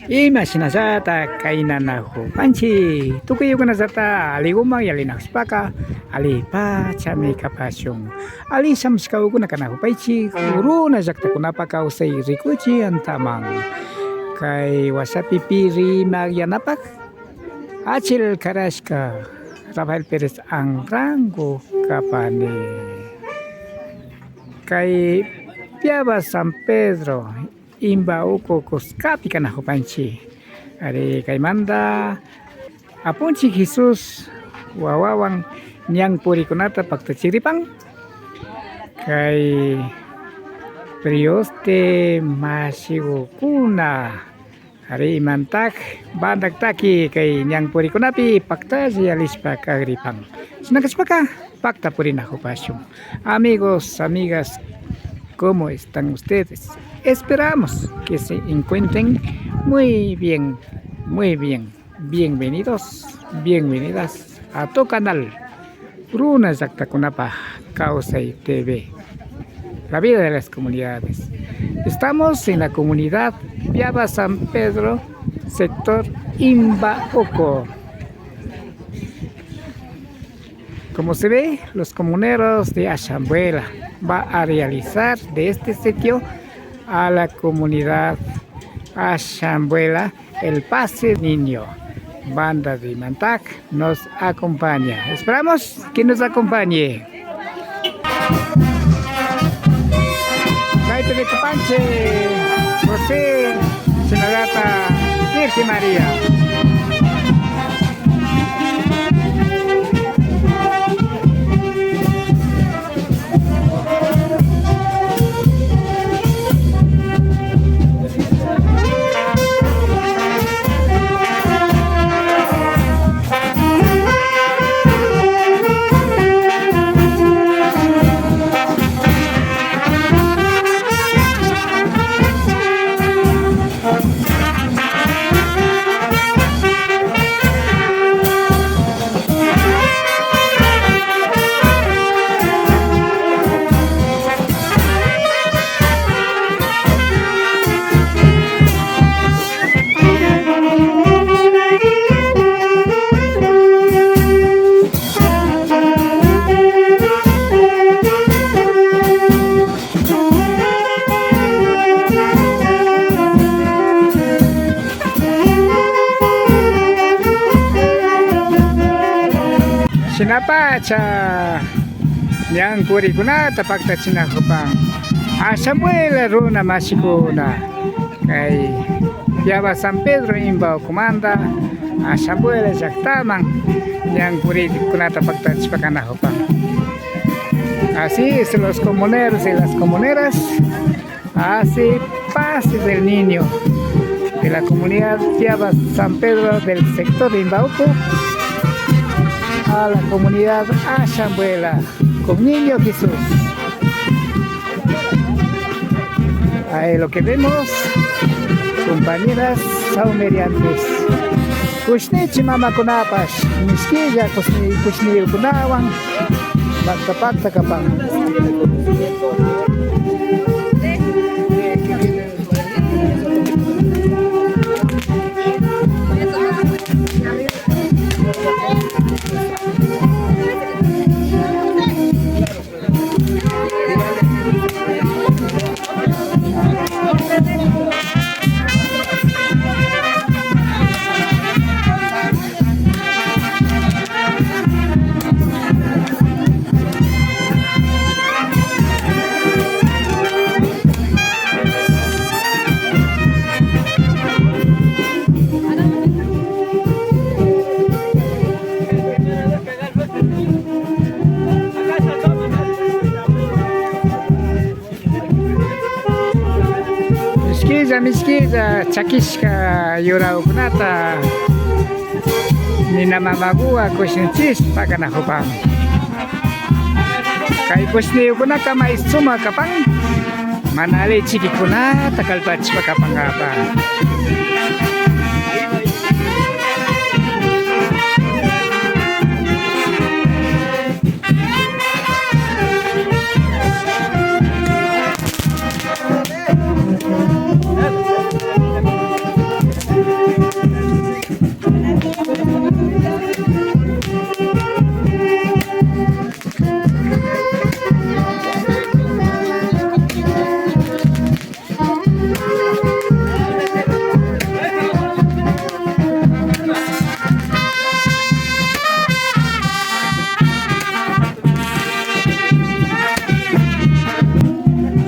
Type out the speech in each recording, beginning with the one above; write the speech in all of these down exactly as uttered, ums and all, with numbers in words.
Imashinallata kay nanakupanchik, tukuykunallata alliguman yallinakushpaka allipachami kapashun. Alli shamushkakuna kanakupaychik runa llaktakunapa kawsay rikuchik antaman. Kay washapi pi rimak yanapak achil karashka Rafael Pérez Anrango kapani. Kay Piaba San Pedro Imbauco kuskapi kanakupanchik. Ari, kaymanta Apunchik Jesús wawawan ñan purikunata paktachiripan. Kay prioste mashigukuna, ari, imantak bandaktaki kay ñan purikunapi paktalla yalishpa kagripan. Shina kashpaka pakta purinakupashun. Amigos, amigas, ¿cómo están ustedes? Esperamos que se encuentren muy bien, muy bien. Bienvenidos, bienvenidas a tu canal Runa Llaktakunapa Kawsay T V, la vida de las comunidades. Estamos en la comunidad Piaba San Pedro, sector Imbauco. Como se ve, los comuneros de Ashambuela va a realizar de este sitio a la comunidad Ashambuela el pase niño. Banda de Mantac nos acompaña. Esperamos que nos acompañe. Kaypi rikupanchik José, shinallata Virgen María. Shinapacha ñan purikunata paktachinakupan Ashambuela runa mashikuna, kay Piaba San Pedro Imbaucomanta Ashambuela llaktaman ñan purikunata paktachishpa kanakupan. Así es, los comuneros y las comuneras, así pase del niño de la comunidad Piaba San Pedro del sector de Imbauco a la comunidad Ashambuela con niño Jesús. Ahí lo que vemos, compañeras saumeriantes. Kushnichi mamakunapash mishkilla kushni, kushniyukunawan pakta pakta kapan. Mishkilla, mishkilla chakishka yurakukunata nina mamakuwan kushnichishpa kanakupan. Kay kushniyukunaka may sumak kapan, mana alli chikikunata kallpachishpa kapankapa.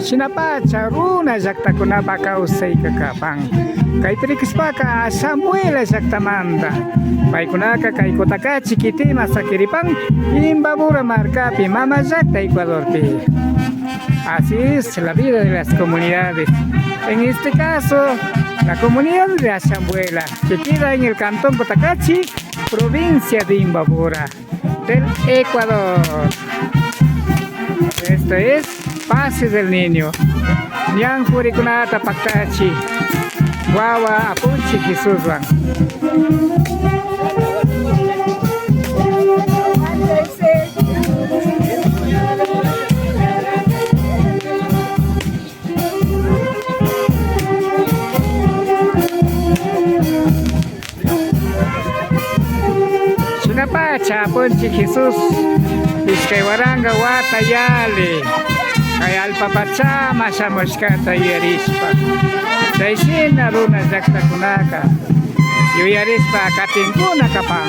Shinapacha runa llaktakunapa kawsayka kapan. Kaypi rikushpaka Ashambuela llaktamanta paykunaka kay Kutakachi kitiman sakiripan, Imbabura markapi, mama llakta Ecuadorpi. Así es la vida de las comunidades. En este caso, la comunidad de Ashambuela, que queda en el cantón Cotacachi, provincia de Imbabura, del Ecuador. Esto es Pasi del Niño. Ñan purikunata paktachi, wawa apunchi Jesuswan. Shinapacha apunchi Jesús, ishkay waranka wata yali, kay allpa pachaman shamushkata yuyarishpa, chayshina runa llaktakunaka yuyarishpa katinkuna kapan.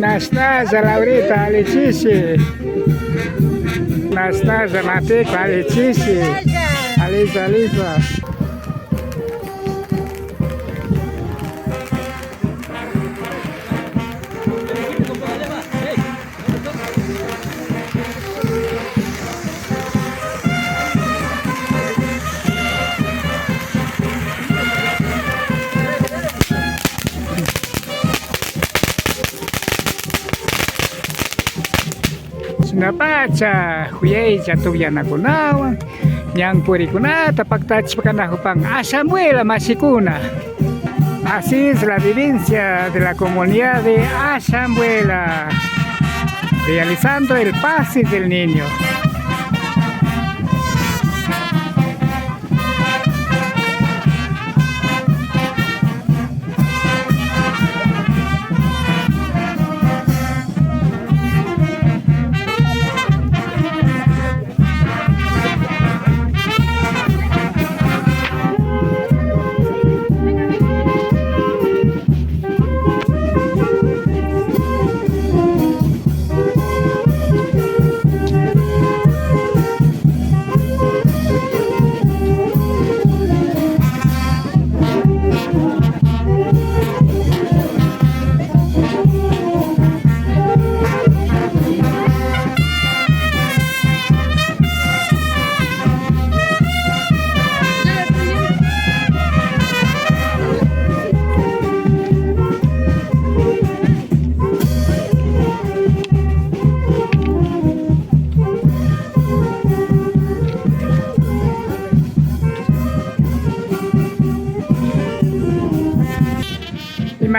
Nashnalla Laurita, alli chishi. Nashnalla Matiko, alli chishi. Alilla, alilla. Shinapacha, kuyaylla tukllanakunawan, ñan purikunata paktachishpa kanakupan, Ashambuela mashikuna. Así es la vivencia de la comunidad de Ashambuela, realizando el Pasi del Niño.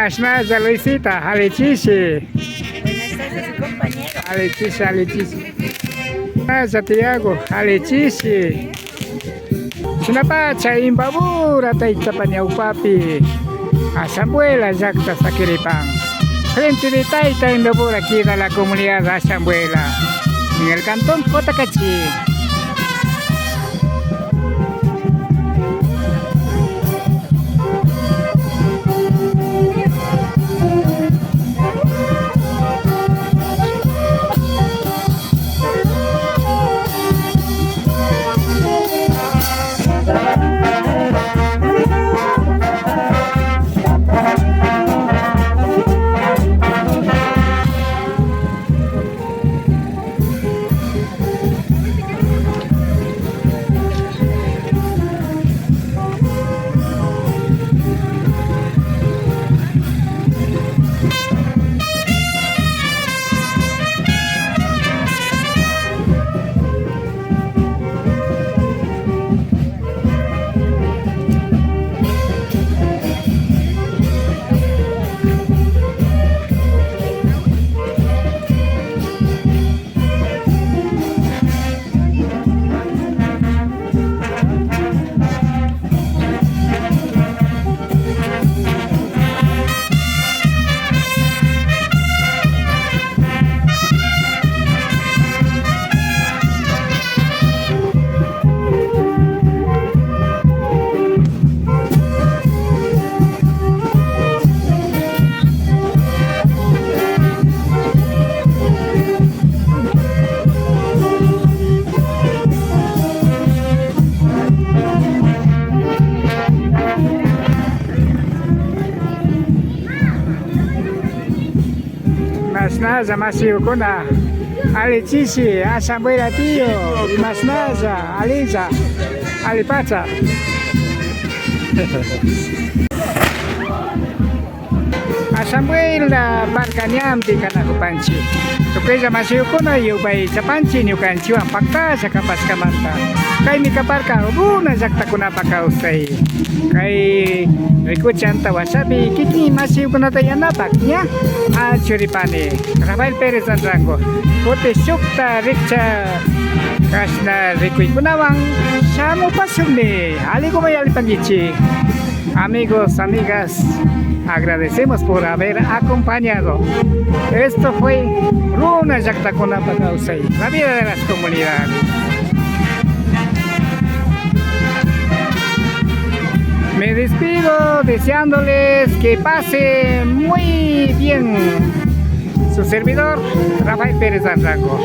Ashnalla Luisita, alli chishi. Buenas tardes, compañero. Alli chishi, alli chishi. Ashnalla Tiago, alli chishi. Shinapacha Imbabura taytapa ñawpapi Ashambuela llakta sakiripan. Frente de tayta Imbabura queda la comunidad Ashambuela en el cantón Cotacachi. Mashnalla mashikuna, alli chishi, Ashambuela tío, y mashnalla, alilla, alli pacha. Ashambuela parka ñanpi kanakupanchik. Tukuylla mashikuna yupaychapanchik ñukanchikwan paktalla kapashkamanta. Kaymi kaparka runa llaktakunapa kawsay. Kay rikuchik antawashapi kikin mashikunata yanapak ña. Achuripani Rafael Pérez Anrango. Kutin shukta rikcha kashna rikuykunawan shamupashunmi. Alliguman yallipankichik. Amigos, amigas, agradecemos por haber acompañado. Esto fue Runa Llaktakunapa Kawsay, la vida de las comunidades. Me despido deseándoles que pase muy bien. Su servidor, Rafael Pérez Anrango.